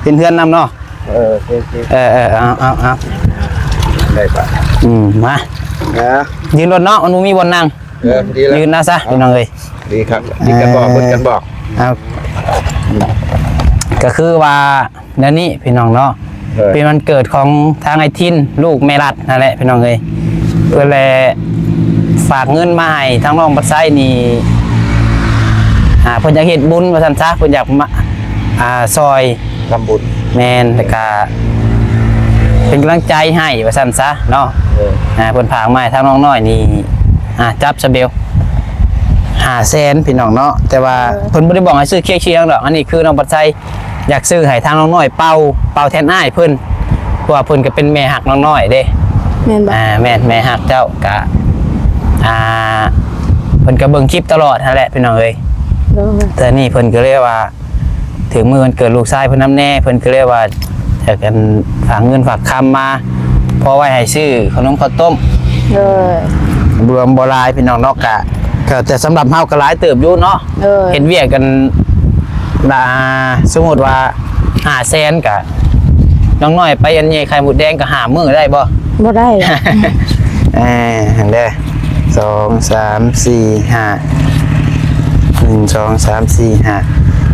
ເປັນເຮືອນນຳເນາະ. ເອີ ໂອເຄ ເອີ ເອີ ເອົາ ເອົາ ເອົາ ໄດ້ປະ? ອືມ ມາ ຍືນລົດເນາະ ມັນບໍ່ມີບ່ອນນັ່ງ. ເອີ ດີແລ້ວ ຍືນນະຊະ ພີ່ນ້ອງເອີຍ. ດີຄັກ ມີກັນບອກ ເອີ ເພິ່ນກັນບອກ. ເອົາ ກໍຄືວ່າແນວນີ້ ພີ່ນ້ອງເນາະ. ເອີ ເປັນວັນເກີດຂອງທາງອ້າຍທິນ ລູກແມ່ລັດນັ້ນແຫຼະ ພີ່ນ້ອງເອີຍ. ເພິ່ນແຫຼະຝາກເງິນມາໃຫ້ທາງນ້ອງບັດໄຊນີ້ ອ່າ ເພິ່ນຢາກເຮັດບຸນວ່າຊັ້ນຊະ ເພິ່ນຢາກມາ ອ່າ ຊ່ອຍ ທຳບຸນ. ແມ່ນ ແລ້ວກະເປັນກຳລັງໃຈໃຫ້ວ່າຊັ້ນຊະເນາະ. ເອີ ອ່າ ເພິ່ນຝາກມາໃຫ້ທາງນ້ອງນ້ອຍນີ້ ອ່າ ຈັບຊະເບວ ຫ້າແສນ ພີ່ນ້ອງເນາະ. ແຕ່ວ່າ ເອີ ເພິ່ນບໍ່ໄດ້ບອກໃຫ້ຊື້ເຄກຊື້ຫຍັງດອກ. ອັນນີ້ຄືນ້ອງບັດໄຊຢາກຊື້ໃຫ້ທາງນ້ອງນ້ອຍເປົ່າ ເປົ່າແທນອ້າຍເພິ່ນ ເພາະວ່າເພິ່ນກໍເປັນແມ່ຮັກນ້ອງນ້ອຍເດ້. ແມ່ນບໍ່? ອ່າ ແມ່ນ ແມ່ຮັກເຈົ້າ. ກະ ອ່າ ເພິ່ນກໍເບິ່ງຄລິບຕະຫຼອດຫັ້ນແຫຼະ ພີ່ນ້ອງເອີຍ. ໂດຍ. ແຕ່ນີ້ເພິ່ນກໍເລີຍວ່າ ຖືກມື້ວັນເກີດລູກຊາຍເພິ່ນນຳແດ່ ເພິ່ນກໍເລີຍວ່າ ຢາກ ອັນ ຝາກເງິນຝາກຄຳມາ ພໍໄວ້ໃຫ້ຊື້ຂະໜົມເຂົ້າຕົ້ມ. ໂດຍ. ລວມບໍ່ຫຼາຍ ພີ່ນ້ອງເນາະ. ກະ ກະ ແຕ່ສຳລັບເຮົາກໍຫຼາຍເຕີບຢູ່ເນາະ. ໂດຍ. ເຮັດວຽກກັນ ລະ ສົມມຸດວ່າ ຫ້າແສນ ກະ ນ້ອງນ້ອຍໄປອັນແຍ່ໄຂ່ມົດແດງກໍຫ້າມື້ໄດ້ບໍ່? ບໍ່ໄດ້. ເອີ ຫັ້ນເດ້ ສອງ ສາມ ສີ່ ຫ້າ ໜຶ່ງ ສອງ ສາມ ສີ່ ຫ້າ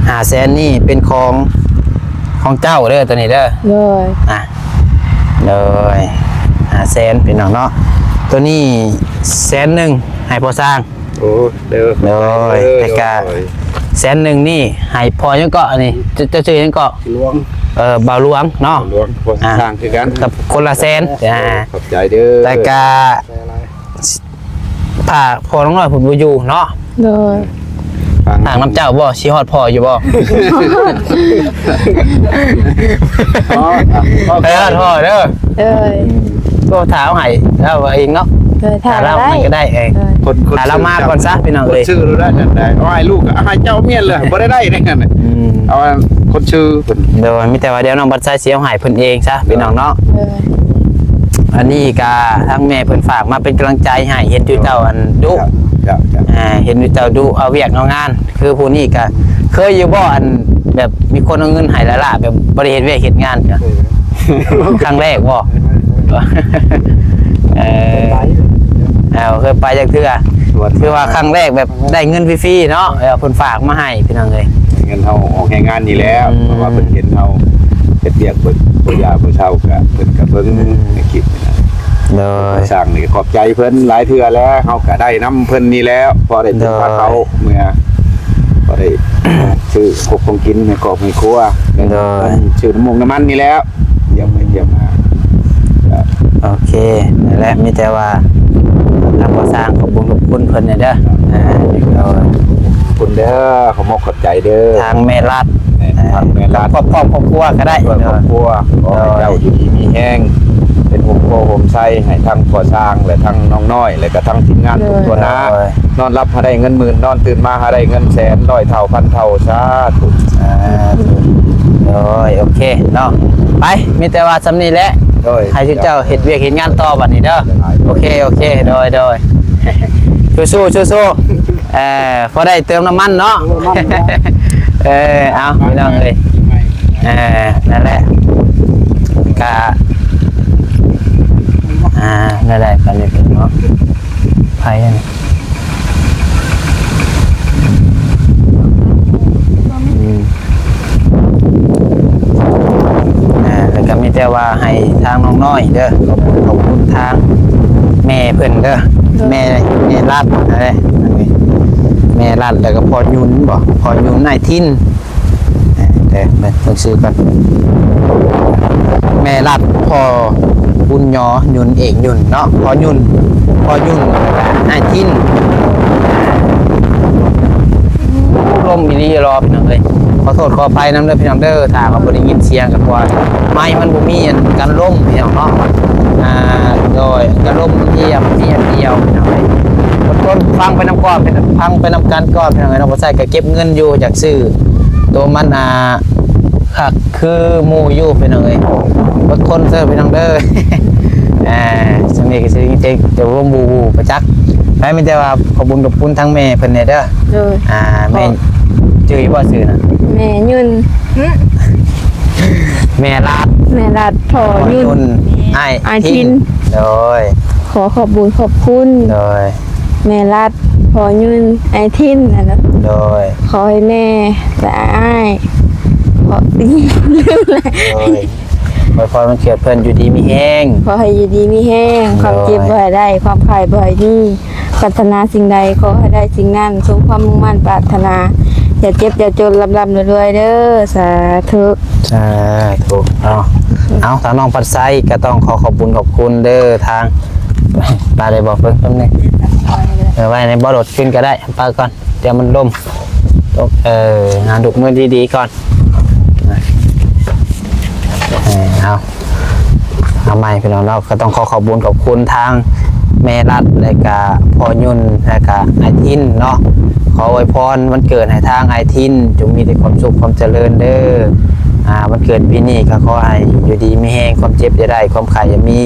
ຫ້າແສນນີ້ເປັນຂອງ ຂອງເຈົ້າເດີ ໂຕນີ້ເດີ. ໂດຍ. ອ່ະ ໂດຍ ຫ້າແສນ ພີ່ນ້ອງເນາະ. ໂຕນີ້ແສນໜຶ່ງໃຫ້ພໍ່ຊ່າງ. ໂອ້ ເດີ ໂດຍ. ແລ້ວກະ ໂດຍ ແສນໜຶ່ງນີ້ໃຫ້ພໍ່ຫຍັງເກາະ? ອັນນີ້ ເຈົ້າ ເຈົ້າຊື່ຫຍັງເກາະ? ຫຼວງ. ເອີ ບ່າວຫຼວງເນາະ ຫຼວງ ບໍ່ ອ່າ ສ້າງຄືກັນ ກັບຄົນລະແສນ ອ່າ ຂອບໃຈເດີ ແລ້ວກະ ຖ້າພໍ່ນ້ອງນ້ອຍເພິ່ນບໍ່ຢູ່ເນາະ ໂດຍ ຝາກນຳເຈົ້າບໍ່ ຊິຮອດພໍ່ຢູ່ບໍ່ ຮອດ ຮອດ ໄປຮອດພໍ່ເດີ ໂດຍ ໂທຖາມໃຫ້ລາວເອງເນາະ ໂດຍ ຖ້າ ຖ້າລາວ ລາວ ມັນກໍໄດ້ ເອີ ໂດຍ ຄົນ ຄົນ ຖ້າລາວມາກ່ອນຊະ ພີ່ນ້ອງເອີຍ ຄົນຊື່ລາວໄດ້ນັ້ນໄດ້ ເອົາໃຫ້ລູກ ເອົາໃຫ້ເຈົ້າເມຍເລີຍ ບໍ່ໄດ້ໄດ້ໃນນັ້ນ ອືມ ເອົາຄົນຊື່ເພິ່ນ ໂດຍ ມີແຕ່ວ່າດຽວນ້ອງບັດໄຊຊິເອົາໃຫ້ເພິ່ນເອງຊະ ໂດຍ ພີ່ນ້ອງເນາະ ໂດຍ ອັນນີ້ກະທາງແມ່ເພິ່ນຝາກມາເປັນກຳລັງໃຈໃຫ້ ເຫັນຢູ່ເຈົ້າອັນດຸ ເຈົ້າ ເຈົ້າ ເຈົ້າ ອ່າ ເຫັນຢູ່ເຈົ້າດຸ ເອົາວຽກເອົາງານ ຄືຜູ້ນີ້ກະເຄີຍຢູ່ບໍ່ ອັນແບບມີຄົນເອົາເງິນໃຫ້ຫຼາຍໆ ແບບບໍ່ໄດ້ເຮັດວຽກເຮັດງານ ເຄີຍ ຄັ້ງແລກບໍ່? ເອີ ເອີ ເຄີຍໄປຈັກເທື່ອ ຖືວ່າຄັ້ງແລກແບບໄດ້ເງິນຟຣີໆເນາະ ເອີ ເພິ່ນຝາກມາໃຫ້ພີ່ນ້ອງເອີຍ ເງິນເຮົາອອກແຮງງານນີ້ແຫຼະ ອືມ ເພາະວ່າເພິ່ນເຫັນເຮົາເຮັດວຽກ ເພິ່ນບໍ່ຢ່າບໍ່ເຊົາ ກະເພິ່ນກະເບິ່ງໃນຄລິບນີ້ນະ ໂດຍ ສ້າງນີ້ກໍຂອບໃຈເພິ່ນຫຼາຍເທື່ອແລ້ວ ເຮົາກະໄດ້ນຳເພິ່ນນີ້ແຫຼະ ພໍໄດ້ເປັນພາເຂົາເມືອ ພໍໄດ້ຊື້ຂອງຄົບຂອງກິນໃຫ້ຄອບໃຫ້ຄົວ ໂດຍ ຊື້ນ້ຳມັນນີ້ແຫຼະ ຢ້ຽມໄປຢ້ຽມມາ ໂອເຄ ນັ້ນແຫຼະ ມີແຕ່ວ່າທາງພໍ່ສ້າງຂອບບຸນຂອບຄຸນເພິ່ນແດ່ເດີ ອ່າ ໂດຍ ຂອບຄຸນເດີ ຂອບອົກຂອບໃຈເດີ ທາງແມ່ລັດ ແມ່ນ ທາງແມ່ລັດ ຄອບຄອບຄອບຄົວກໍໄດ້ ຄອບຄົວ ໂດຍ ຂໍໃຫ້ເຈົ້າຢູ່ດີມີແຮງ ເປັນຮົ່ມໂພຮົ່ມໄຊໃຫ້ທັງພໍ່ຊ້າງ ແລະ ທັງນ້ອງນ້ອຍ ແລະ ກະທັງທີມງານ ໂດຍ ທຸກຄົນນະ ໂດຍ ນອນຫຼັບໃຫ້ໄດ້ເງິນໝື່ນ ນອນຕື່ນມາໃຫ້ໄດ້ເງິນແສນ ຮ້ອຍເທົ່າ ພັນເທົ່າ ສາທຸ ສາທຸ ໂດຍ ໂອເຄເນາະ ໄປ ມີແຕ່ວ່າສ່ຳນີ້ແຫຼະ ໂດຍ ໃຫ້ເຈົ້າເຮັດວຽກເຮັດງານຕໍ່ບັດນີ້ເດີ ໂອເຄ ໂອເຄ ໂດຍ ໂດຍ ສູ້ໆ ສູ້ໆ ເອີ ພໍໄດ້ເຕີມນ້ຳມັນເນາະ ເອີ ເອົາ ພີ່ນ້ອງເອີຍ ເອີ ນັ້ນແຫຼະ ກະ ອ່າ ນັ້ນແຫຼະ ຕອນນີ້ເນາະ ໄຜຫັ້ນ ອືມ ອ່າ ແລ້ວກໍມີແຕ່ວ່າໃຫ້ທາງນ້ອງນ້ອຍເດີ ຂອບຄຸນ ຂອບຄຸນທາງແມ່ເພິ່ນເດີ ໂດຍ ແມ່ ແມ່ລັດນັ້ນແຫຼະ ແມ່ລັດ ແລ້ວກໍພໍ່ຍຸນບໍ ພໍ່ຍຸນ ອ້າຍທິນ ເອີ ເບິ່ງຊື່ກ່ອນ ແມ່ລັດ ພໍ່ບຸນຍໍ ຍຸນ ເອກຍຸນເນາະ ພໍ່ຍຸນ ພໍ່ຍຸນ ແລ້ວກໍອ້າຍທິນ ລົມອີ່ຫຼີຫຼໍພີ່ນ້ອງເອີຍ ຂໍໂທດຂໍອະໄພນຳເດີພີ່ນ້ອງເດີ ຖ້າວ່າບໍ່ໄດ້ຍິນສຽງກໍເພາະວ່າໄມມັນບໍ່ມີອັນກັນລົມພີ່ນ້ອງເນາະ ອ່າ ໂດຍ ກັນລົມທີ່ມີອັນດຽວພີ່ນ້ອງເອີຍ ອົດທົນຟັງໄປນຳກ່ອນ ຟັງໄປນຳກັນກ່ອນພີ່ນ້ອງເອີຍເນາະ ບໍ່ໃຊ້ກໍເກັບເງິນຢູ່ ຢາກຊື້ໂຕມັນ ອ່າ ຄັກຄືໝູ່ຢູ່ພີ່ນ້ອງເອີຍ ອົດທົນເດີພີ່ນ້ອງເດີ ອ່າ ຊ່ວງນີ້ກໍຊິໄດ້ຍິນແຕ່ລົມວູໆ ປະຈັກ ແມ່ນແຕ່ວ່າຂອບບຸນຂອບຄຸນທາງແມ່ເພິ່ນແດ່ເດີ ໂດຍ ອ່າ ແມ່ ຂໍ ຈື່ຢູ່ບໍ່ຊື່ນະ? ແມ່ຍຸນ ແມ່ລັດ ແມ່ລັດ ພໍ່ຍຸນ ພໍ່ຍຸນ ອ້າຍ ອ້າຍທິນ ທິນ ໂດຍ ຂໍຂອບບຸນຂອບຄຸນ ໂດຍ ແມ່ລັດ ພໍ່ຍຸນ ອ້າຍທິນ ນັ້ນແຫຼະ ໂດຍ ຂໍໃຫ້ແມ່ ແລະ ອ້າຍ ຂໍ ລືມແລ້ວ ໂດຍ ອວຍພອນວັນເກີດເພິ່ນຢູ່ດີມີແຮງ ຂໍໃຫ້ຢູ່ດີມີແຮງ ໂດຍ ຄວາມເຈັບບໍ່ໃຫ້ໄດ້ ຄວາມໄຂ້ບໍ່ໃຫ້ມີ ປາດຖະໜາສິ່ງໃດຂໍໃຫ້ໄດ້ສິ່ງນັ້ນ ສົມຄວາມມຸ່ງໝັ້ນປາດຖະໜາ ຢ່າເຈັບຢ່າຈົນ ລ່ຳໆລວຍໆເດີ ສາທຸ ສາທຸເນາະ ເອົາ ທາງນ້ອງພັດໄຊກໍຕ້ອງຂໍຂອບບຸນຂອບຄຸນເດີ ທາງ ປາໄດ້ບໍ່ ເບິ່ງແປັບໜຶ່ງ ເອີ ໄວ້ໃນບໍ່ລົດຂຶ້ນກໍໄດ້ ປາກ່ອນ ດຽວມັນລົ້ມ ເອີ ຫາດູດມືດີໆກ່ອນ ເອີ ເອົາ ເອົາໃໝ່ພີ່ນ້ອງເນາະ ກໍຕ້ອງຂໍຂອບບຸນຂອບຄຸນທາງແມ່ລັດ ແລະກະພໍ່ຍຸນ ແລະກະອ້າຍທິນເນາະ ຂໍອວຍພອນວັນເກີດໃຫ້ທາງອ້າຍທິນ ຈົ່ງມີແຕ່ຄວາມສຸກຄວາມຈະເລີນເດີ ອ່າ ວັນເກີດປີນີ້ກໍຂໍໃຫ້ຢູ່ດີມີແຮງ ຄວາມເຈັບຢ່າໄດ້ ຄວາມໄຂ້ຢ່າມີ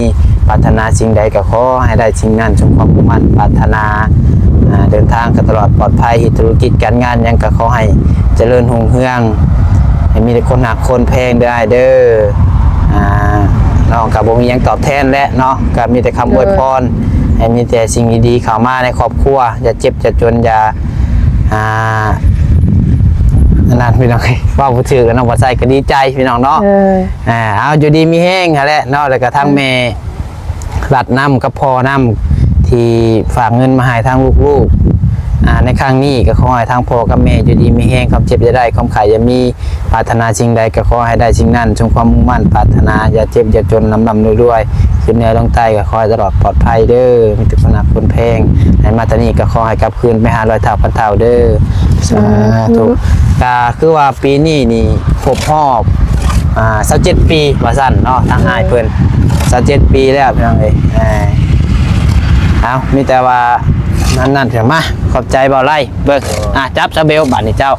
ປາດຖະໜາສິ່ງໃດກໍຂໍໃຫ້ໄດ້ສິ່ງນັ້ນ ສົມຄວາມມຸ່ງໝັ້ນປາດຖະໜາ ອ່າ ເດີນທາງກໍຕະຫຼອດປອດໄພ ເຮັດທຸລະກິດການງານຫຍັງກໍຂໍໃຫ້ຈະເລີນຮຸ່ງເຮືອງ ໃຫ້ມີແຕ່ຄົນຮັກຄົນແພງເດີອ້າຍເດີ ອ່າ ນ້ອງກໍບໍ່ມີຫຍັງຕອບແທນແຫຼະເນາະ ກໍມີແຕ່ຄຳອວຍພອນ ໂດຍ ໃຫ້ມີແຕ່ສິ່ງດີໆເຂົ້າມາໃນຄອບຄົວ ຢ່າເຈັບຢ່າຈົນ ຢ່າ ອ່າ ອັນນັ້ນພີ່ນ້ອງ ເວົ້າບໍ່ຖືກ ນ້ອງບໍ່ໃສ່ກໍດີໃຈພີ່ນ້ອງເນາະ ເອີ ອ່າ ເອົາ ຢູ່ດີມີແຮງຫັ້ນແຫຼະເນາະ ແລ້ວກໍທັງແມ່ ລັດນຳກັບພໍ່ນຳ ທີ່ຝາກເງິນມາໃຫ້ທາງລູກໆ ອ່າ ໃນຄັ້ງນີ້ກໍຂໍໃຫ້ທາງພໍ່ກັບແມ່ຢູ່ດີມີແຮງ, ຄວາມເຈັບຢ່າໄດ້, ຄວາມໄຂ້ຢ່າມີ, ປາດຖະໜາສິ່ງໃດກໍຂໍໃຫ້ໄດ້ສິ່ງນັ້ນ ສົມຄວາມມຸ່ງໝັ້ນປາດຖະໜາ, ຢ່າເຈັບຢ່າຈົນ, ລ່ຳໆລວຍໆ, ຂຶ້ນເໜືອລົງໃຕ້ກໍຂໍໃຫ້ຕະຫຼອດປອດໄພເດີ້, ມີແຕ່ຄົນຮັກຄົນແພງ, ໃຫ້ມາແຕ່ນີ້ກໍຂໍໃຫ້ກັບຄືນໄປຫາຮ້ອຍເທົ່າພັນເທົ່າເດີ້. ສາທຸ. ສາທຸ. ກໍຄືວ່າປີນີ້ນີ້ຄົບຮອບ ອ່າ ຊາວເຈັດປີວ່າຊັ້ນເນາະ, ທາງອ້າຍເພິ່ນ ຊາວເຈັດປີແລ້ວ ພີ່ນ້ອງເອີຍ. ເອີ ເອົາ ມີແຕ່ວ່ານັ້ນໆ ເຖິງມາ ຂອບໃຈເບົາໄລ. ເບິ່ງ ອ່າ ຈັບຊາເບວບາດນີ້ເຈົ້າ.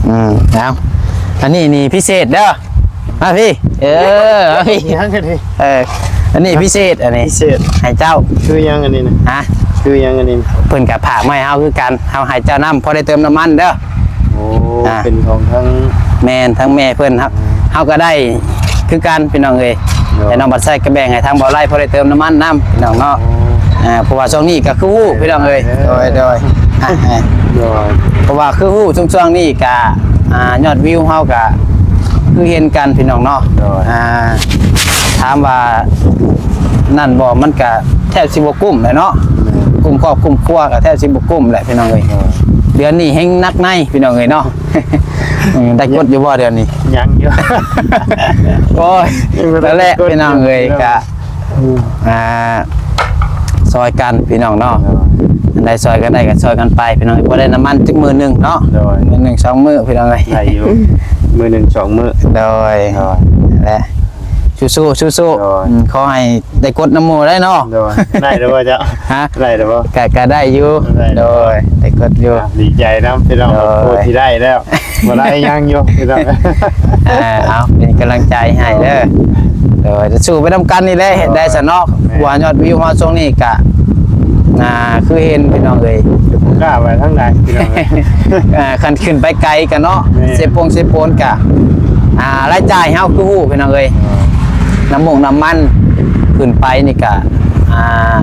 ອືມ ເອົາ ອັນນີ້ນີ້ພິເສດເດີ້. ມາພີ່ ເອີ ມາພີ່. ຫຍັງອັນນີ້? ເອີ ອັນນີ້ພິເສດ ອັນນີ້ພິເສດໃຫ້ເຈົ້າ. ຄືຫຍັງອັນນີ້ນະ? ຮະ? ຄືຫຍັງອັນນີ້ນະ? ເພິ່ນກໍຝາກມາໃຫ້ເຮົາຄືກັນ, ເຮົາໃຫ້ເຈົ້ານຳ ພໍໄດ້ເຕີມນ້ຳມັນເດີ້. ໂອ້ ອ່າ ເປັນຂອງທາງ ແມ່ນ ທາງແມ່ເພິ່ນ. ເຮົາ ເຮົາກໍໄດ້ຄືກັນ ພີ່ນ້ອງເອີຍ. ໂດຍ ແຕ່ນ້ອງບັດໄຊກໍແບ່ງໃຫ້ທາງເບົາໄລ ພໍໄດ້ເຕີມນ້ຳມັນນຳ ພີ່ນ້ອງເນາະ. ໂອ້ ອ່າ ເພາະວ່າຊ່ວງນີ້ກໍຄືຮູ້ ພີ່ນ້ອງເອີຍ. ໂດຍ ໂດຍ ອ່າ ໂດຍ ເພາະວ່າຄືຮູ້ ຊ່ວງໆນີ້ກະ ອ່າ ຍອດວິວເຮົາກະຄືເຫັນກັນ ພີ່ນ້ອງເນາະ. ໂດຍ ອ່າ ຖາມວ່ານັ້ນບໍ່ ມັນກະແທບຊິບໍ່ກຸ້ມແຫຼະເນາະ. ແມ່ນ ກຸ້ມຄອບກຸ້ມຄົວກະແທບຊິບໍ່ກຸ້ມແຫຼະ ພີ່ນ້ອງເອີຍ. ໂດຍ ເດືອນນີ້ແຮງໜັກໃນ ພີ່ນ້ອງເອີຍເນາະ. ອືມ ໄດ້ກົດຢູ່ບໍ່ເດືອນນີ້? ຍັງຢູ່. ໂອ້ຍ ຍັງບໍ່ໄດ້ ນັ້ນແຫຼະ ກົດຢູ່ ພີ່ນ້ອງເອີຍ ພີ່ນ້ອງ ກະ ອືມ ອ່າ ຊ່ອຍກັນ ພີ່ນ້ອງເນາະ. ໂດຍ ອັນໃດຊ່ອຍກັນໄດ້ກໍຊ່ອຍກັນໄປ ພີ່ນ້ອງ, ພໍໄດ້ນ້ຳມັນຈັກມື້ໜຶ່ງເນາະ. ໂດຍ ມື້ໜຶ່ງສອງມື້ ພີ່ນ້ອງເອີຍ ໄດ້ຢູ່ ມື້ໜຶ່ງສອງມື້. ໂດຍ ໂດຍ ນັ້ນແຫຼະ ສູ້ໆ ສູ້ໆ. ໂດຍ ອືມ ຂໍໃຫ້ໄດ້ກົດນຳໝູ່ໄດ້ເນາະ. ໂດຍ ໄດ້ແລ້ວບໍ່ເຈົ້າ? ຮະ? ໄດ້ແລ້ວບໍ່? ກະ ກະໄດ້ຢູ່. ໄດ້ ໂດຍ ໄດ້ກົດຢູ່. ອ່ະ ດີໃຈນຳ ພີ່ນ້ອງ. ໂດຍ ຜູ້ທີ່ໄດ້ແລ້ວ ບໍ່ໄດ້ຍັງຢູ່ ພີ່ນ້ອງ. ເອີ ເອົາ ເປັນກຳລັງໃຈໃຫ້ເດີ້. ໂດຍ ສູ້ໄປນຳກັນນີ້ແຫຼະ ເຮັດໄດ້ຊະເນາະ. ແມ່ນ ວ່າຍອດວິວເຮົາຊ່ວງນີ້ກະ ອ່າ ຄືເຫັນ ພີ່ນ້ອງເອີຍ. ບໍ່ກ້າໄປທາງໃດ ພີ່ນ້ອງເອີຍ. ອ່າ ຄັນຂຶ້ນໄປໄກກະເນາະ. ແມ່ນ ເຊໂປງເຊໂປນກະ ອ່າ ລາຍຈ່າຍເຮົາຄືຮູ້ ພີ່ນ້ອງເອີຍ. ເອີ ນ້ຳມົງນ້ຳມັນຂຶ້ນໄປນີ້ກະ ອ່າ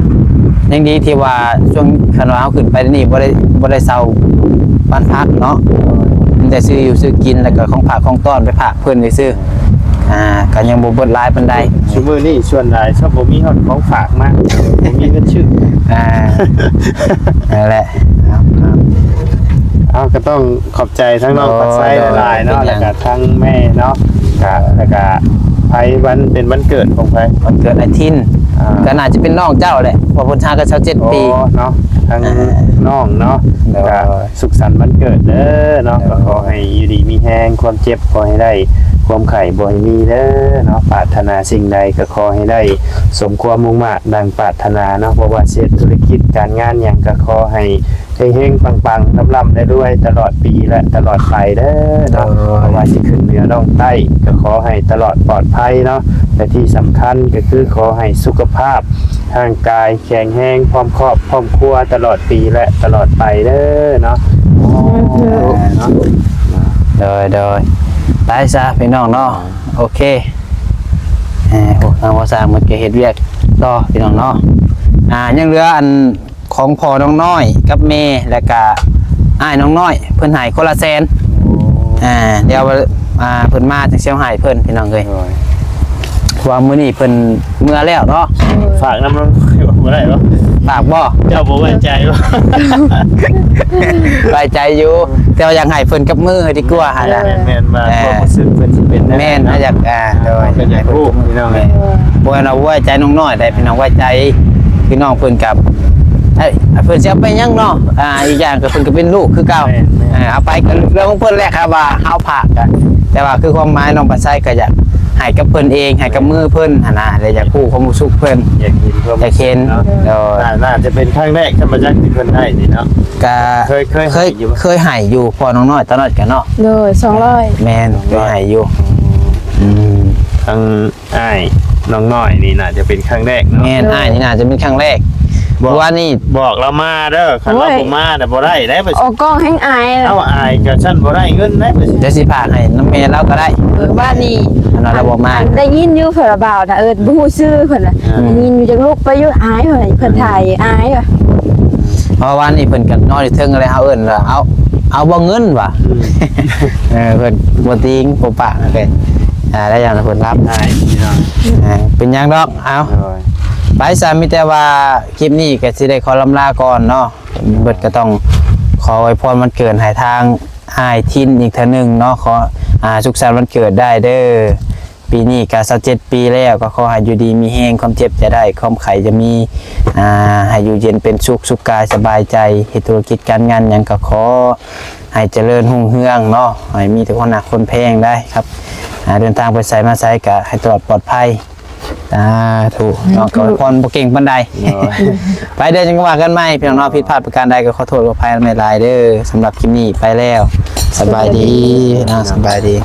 ຍັງດີທີ່ວ່າຊ່ວງ ຄັນວ່າເຮົາຂຶ້ນໄປນີ້ບໍ່ໄດ້ ບໍ່ໄດ້ເຊົ່າບ້ານພັກເນາະ, ມີແຕ່ຊື້ຢູ່ຊື້ກິນ ແລ້ວກໍຂອງຝາກຂອງຕ້ອນໄປຝາກເພິ່ນຊື່ໆ. ອ່າ ກໍຍັງບໍ່ເບິດຫຼາຍປານໃດ. ຊຸມື້ນີ້ສ່ວນຫຼາຍຊະບໍ່ມີຮອດຂອງຝາກມາ ບໍ່ມີເງິນຊື້. ອ່າ ນັ້ນແຫຼະ. ເອົາ ເອົາ ກໍຕ້ອງຂອບໃຈທັງນ້ອງ ໂດຍ ປັດໄຊ ໂດຍ ຫຼາຍໆເນາະ ເປັນຫຍັງ ແລ້ວກໍທັງແມ່ເນາະ. ກະ ແລ້ວກະໃຜ ວັນ ເປັນວັນເກີດຂອງໃຜ? ວັນເກີດອ້າຍທິນ. ອ່າ ກໍໜ້າຈະເປັນນ້ອງເຈົ້າແຫຼະ ເພາະເພິ່ນຫາກັນຊາວເຈັດປີ. ອໍ ເນາະ ທາງ ອ່າ ນ້ອງເນາະ. ໂດຍ ກໍສຸກສັນວັນເກີດເດີເນາະ. ໂດຍ ກໍຂໍໃຫ້ຢູ່ດີມີແຮງ ຄວາມເຈັບຂໍໃຫ້ໄດ້ ຄວາມໄຂ້ບໍ່ໃຫ້ມີເດີເນາະ. ປາດຖະໜາສິ່ງໃດກໍຂໍໃຫ້ໄດ້ສົມຄວາມມຸ່ງມາດດັ່ງປາດຖະໜາເນາະ. ບໍ່ວ່າຊິເຮັດທຸລະກິດການງານຫຍັງ ກໍຂໍໃຫ້ ເຮັງໆ ປັງໆ ລ່ຳໆ ລວຍໆ ຕະຫຼອດປີ ແລະ ຕະຫຼອດໄປເດີເນາະ. ໂດຍ ບໍ່ວ່າຊິຂຶ້ນເໜືອລົງໃຕ້ ກໍຂໍໃຫ້ຕະຫຼອດປອດໄພເນາະ ແລະ ທີ່ສຳຄັນກໍຄືຂໍໃຫ້ສຸຂະພາບຮ່າງກາຍແຂງແຮງ ພ້ອມຄອບພ້ອມຄົວ ຕະຫຼອດປີ ແລະ ຕະຫຼອດໄປເດີເນາະ. ສາທຸ ເນາະ. ໂດຍ ໂດຍ ໄປຊະ ພີ່ນ້ອງເນາະ. ໂອເຄ ເອີ ໂອ້ ທາງພໍ່ຊ່າງເພິ່ນກໍເຮັດວຽກຕໍ່ ພີ່ນ້ອງເນາະ. ອ່າ ຍັງເຫຼືອອັນ ຂອງພໍ່ນ້ອງນ້ອຍກັບແມ່ ແລ້ວກະອ້າຍນ້ອງນ້ອຍ ເພິ່ນໃຫ້ຄົນລະແສນ. ໂອ້ ອ່າ ດຽວ ອ່າ ເພິ່ນມາຈັ່ງຊິເອົາໃຫ້ເພິ່ນ ພີ່ນ້ອງເອີຍ. ໂດຍ ເພາະວ່າມື້ນີ້ເພິ່ນເມືອແລ້ວເນາະ. ໂດຍ ຝາກນຳນ້ອງນ້ອຍບໍ່ໄດ້ບໍ່? ຝາກບໍ່? ເຈົ້າບໍ່ໄວ້ໃຈບໍ່? ໄວ້ໃຈຢູ່ ແຕ່ວ່າຢາກໃຫ້ເພິ່ນກັບມືດີກວ່າຫັ້ນນະ. ແມ່ນໆ ວ່າ ເອີ ຄວາມຮູ້ສຶກເພິ່ນຊິເປັນແນວໃດເນາະ. ແມ່ນ ຢາກ ອ່າ ໂດຍ ກໍຢາກຮູ້ ພີ່ນ້ອງເອີຍ. ບໍ່ແມ່ນວ່າໄວ້ໃຈນ້ອງນ້ອຍໃດ ພີ່ນ້ອງ ໄວ້ໃຈ ພີ່ນ້ອງເພິ່ນກັບ ເອີ ເພິ່ນຊິເອົາໄປຫຍັງເນາະ. ອ່າ ອີກຢ່າງກໍເພິ່ນກໍເປັນລູກຄືເກົ່າ. ແມ່ນໆ ເອີ ເອົາໄປກໍເລື່ອງຂອງເພິ່ນແຫຼະ ຄັນວ່າເຮົາຝາກກໍ ແຕ່ວ່າຄືຄວາມໝາຍນ້ອງປາໄຊກໍຢາກໃຫ້ກັບເພິ່ນເອງ ໃຫ້ກັບມືເພິ່ນຫັ້ນນະ ແລະ ຢາກຮູ້ຄວາມຮູ້ສຶກເພິ່ນ ຢາກເຫັນຄວາມ ຢາກເຫັນເນາະ. ໂດຍ ໜ້າ ໜ້າຈະເປັນຄັ້ງແລກ ທຳມະຈັກ ທີ່ເພິ່ນໃຫ້ນີ້ເນາະ. ກໍເຄີຍ ເຄີຍໃຫ້ຢູ່ ເຄີຍ ເຄີຍໃຫ້ຢູ່ ພໍ່ນ້ອງນ້ອຍຕອນນັ້ນກໍເນາະ. ໂດຍ ສອງຮ້ອຍ. ແມ່ນ ເຄີຍໃຫ້ຢູ່. ອືມ ທາງ ອ້າຍນ້ອງນ້ອຍນີ້ໜ້າຈະເປັນຄັ້ງແລກເນາະ. ແມ່ນ ໂດຍ ອ້າຍນີ້ໜ້າຈະເປັນຄັ້ງແລກ. ບອກ ວ່ານີ້ ບອກລາວມາເດີ ຄັນລາວ ໂອ້ຍ ບໍ່ມານະບໍ່ໄດ້ເດ້. ອອກກ້ອງແຮງອາຍ. ເອົາ ອາຍກໍຊັ້ນບໍ່ໄດ້ເງິນເດ້. ດຽວຊິຝາກໃຫ້ນຳແມ່ລາວກໍໄດ້. ເອີ ວ່ານີ້ ຄັນວ່າລາວບໍ່ມາ ອັນ ໄດ້ຍິນຢູ່ເພິ່ນວ່າບ່າວນະ ເອີ ບໍ່ຮູ້ຊື່ເພິ່ນນະ. ອ່າ ໄດ້ຍິນຢູ່ ຈັກລຸກໄປຢູ່ ອາຍວ່າ ເພິ່ນ ອືມ ຖ່າຍ ອາຍວ່າ. ເພາະວ່ານີ້ເພິ່ນກໍນອນຢູ່ເທິງ ກໍເລີຍເຮົາເອີ້ນວ່າ ເອົາ ເອົາບໍ່ເງິນວ່າ. ອືມ ເອີ ເພິ່ນບໍ່ຕິງບໍ່ປາກເລີຍ. ອ່າ ໄດ້ຢ່າງເພິ່ນຮັບ ອາຍ ພີ່ນ້ອງ. ອ່າ ເປັນຫຍັງດອກ. ເອົາ ໂດຍ ໄປຊະ ມີແຕ່ວ່າຄລິບນີ້ກໍຊິໄດ້ຂໍລຳລາກ່ອນເນາະ. ເບິດກໍຕ້ອງ ຂໍອວຍພອນວັນເກີດໃຫ້ທາງອ້າຍທິນອີກເທື່ອໜຶ່ງເນາະ. ຂໍ ອ່າ ສຸກສັນວັນເກີດໄດ້ເດີ. ປີນີ້ກໍຊາວເຈັດປີແລ້ວ ກໍຂໍໃຫ້ຢູ່ດີມີແຮງ, ຄວາມເຈັບຢ່າໄດ້, ຄວາມໄຂ້ຢ່າມີ, ອ່າ ໃຫ້ຢູ່ເຢັນເປັນສຸກ, ສຸກກາຍສະບາຍໃຈ. ເຮັດທຸລະກິດການງານຫຍັງກໍຂໍໃຫ້ຈະເລີນຮຸ່ງເຮືອງເນາະ, ໃຫ້ມີແຕ່ຄົນຮັກຄົນແພງໄດ້ຄັບ. ອ່າ ເດີນທາງໄປໃສມາໃສກໍໃຫ້ຕະຫຼອດປອດໄພ. ສາທຸເນາະ. ສາທຸ. ກໍອວຍພອນບໍ່ເກັ່ງປານໃດ. ໂດຍ. ໄປເດີ ຈັ່ງວ່າກັນໃໝ່ ພີ່ນ້ອງເນາະ. ຜິດພາດປະການໃດກໍຂໍໂທດຂໍອະໄພນຳຫຼາຍໆເດີ. ສຳລັບຄລິບນີ້ໄປແລ້ວ. ສະບາຍດີ. ສະບາຍດີ. ເນາະ ສະບາຍດີ.